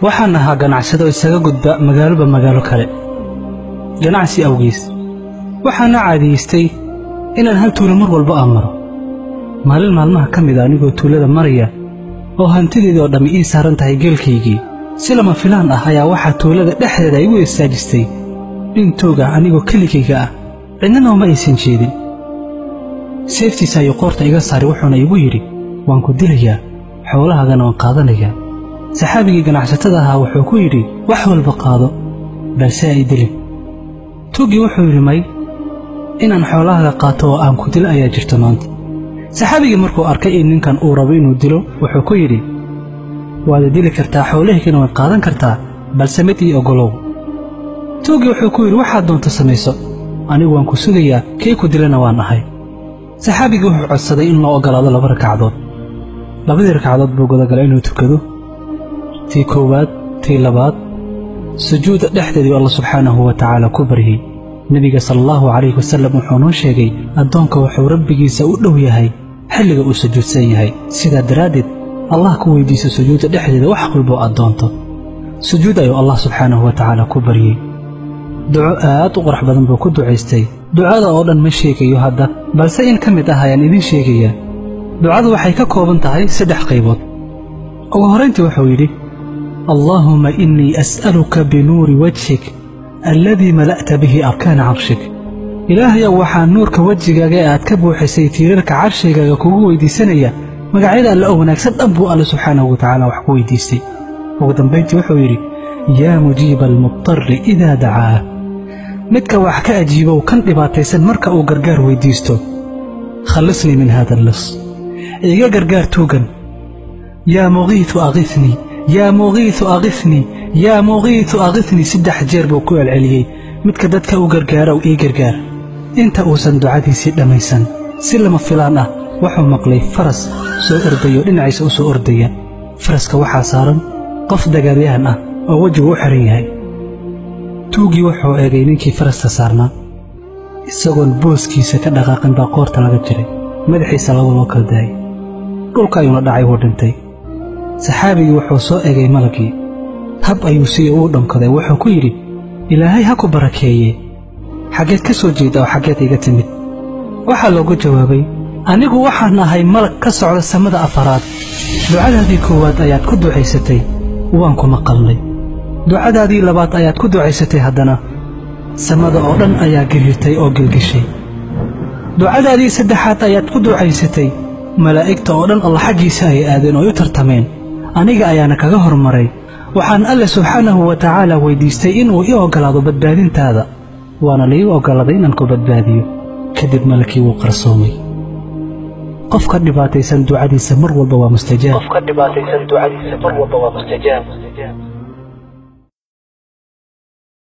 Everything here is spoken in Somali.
Waxaan ahaa ganacsado isaga gudba magaaloba magaalo kale ganacsi awgiis. Waxaana caadiyeystay inaan hal tuulo mar walba aan maro. Maalin maalmaha ka mid a anigoo tuulada maraya oo hantideedii oo dhammi ii saaran tahay geelkaygii, si lama filaan ah ayaa waxaa tuulada dhexdeeda igu istaajistay nin toog ah anigoo keligayga ah, cidnana uma aysan jeedin. Seeftiisa ayuu qoorta iga saaray, wuxuuna igu yidhi, waan ku dilayaa, xoolahaagana waan qaadanayaa. Saxaabigii ganacsatada ahaa wuxuu ku yidhi, wax walba qaado, balse ha i dilin. Tuuggii wuxuu yidhi, may, inaan xoolahaaga qaato oo aan ku dilo ayaa jirta maanta. Saxaabigii markuu arkay in ninkan uu rabo inuu dilo, wuxuu ku yidhi, waad i dili kartaa, xoolahaygana waad qaadan kartaa, balse mid ii oggolow. Tuuggii wuxuu ku yidhi, waxaad doonto samayso, anigu waan ku sugayaa, kii ku dilana waan ahay. Saxaabigii wuxuu codsaday in loo oggolaado 2 ragcadood. Labadii ragcadood buu gudagalay inuu tukado, tii koowaad, tii labaad. Sujuudda dhexdeedii Alla subxaanahu wa tacaala ku baryey. Nebiga sala allahu calayhi wasallam wuxuu noo sheegay addoonka wuxuu rabbigiisa u dhow yahay xilliga uu sujuudsan yahay. Sidaa daraaddeed Allah ku weydiiso sujuudda dhexdeeda wax walboo aad doonto. Sujuud ayuu Allah subxaanahu wa tacaala ku baryey. Duco aad u qurux badan buu ku ducaystay. Ducada oo dhan ma sheegayo hadda, balse in ka mid ah ayaan idiin sheegayaa. Ducadu waxay ka kooban tahay 3 qaybood. Ugu horrayntii wuxuu yidhi, Allaahumma innii as'aluka binuuri wajhik alladii mala'ta bihi arkaana carshik. Ilaahayow, waxaan nuurka wejigaaga ee aad ka buuxisay tiirarka carshigaaga kugu weydiisanaya. Magacyada Alle oo wanaagsan dhan buu Alle subxaanahu wa tacaala wax ku weydiistay. Ugu dambayntii wuxuu yidhi, yaa mujiiba almudtarri idaa dacaa. Midka wax ka ajiibow kan dhibaataysan marka uu gargaar weydiisto. Khallisnii min haada allis, iga gargaar tuugan. Yaa mugiitu aghithnii, yaa mugiitu aghithnii, yaa mugiitu aghithnii. 3 jeer buu ku celceliyey, midka dadka u gargaarow ii gargaar. Inta uusan ducadiisii dhammaysan, si lama filaan ah wuxuu maqlay faras soo ordaya oo dhinaciisa u soo ordaya. Faraska waxaa saaran qof dagaalyahan ah oo wejigu u xiran yahay. Tuuggii wuxuu eegay ninkii farasta saarnaa, isagoon booskiisa ka dhaqaaqin baa qoorta laga jiray, madaxiisa lagu loo kala daayay, dhulka ayuuna dhacay, wuu dhintay. Saxaabigii wuxuu soo eegay malagii, hab ayuu siiyo uu dhonkaday. Wuxuu ku yidhi, Ilaahay ha ku barakeeye, xaggeed ka soo jeeda oo xaggeed iga timid? Waxaa loogu jawaabay, anigu waxaan ahay malag ka socda samada 4aad. Ducadaadii koowaad ayaad ku ducaysatay, waan ku maqalnay. Ducadaadii labaad ayaad ku ducaysatay, haddana samada oo dhan ayaa gariirtay oo gilgishay. Ducadaadii saddexaad ayaad ku ducaysatay, malaa'igta oo dhan Alla xaggiisa ay aadeen oo ay u tartameen, aniga ayaana kaga hormaray. Waxaan Alle subxaanahu wa tacaala weydiistay inuu ii oggolaado badbaadintaada, waana la ii oggolaaday inaan ku badbaadiyo. Kadib malakii wuu qarsoomay. Qofka dhibaataysan ducadiisa mar walba waa mustajaab. Qofka dhibaataysan ducadiisa mar walba waa mustajaab.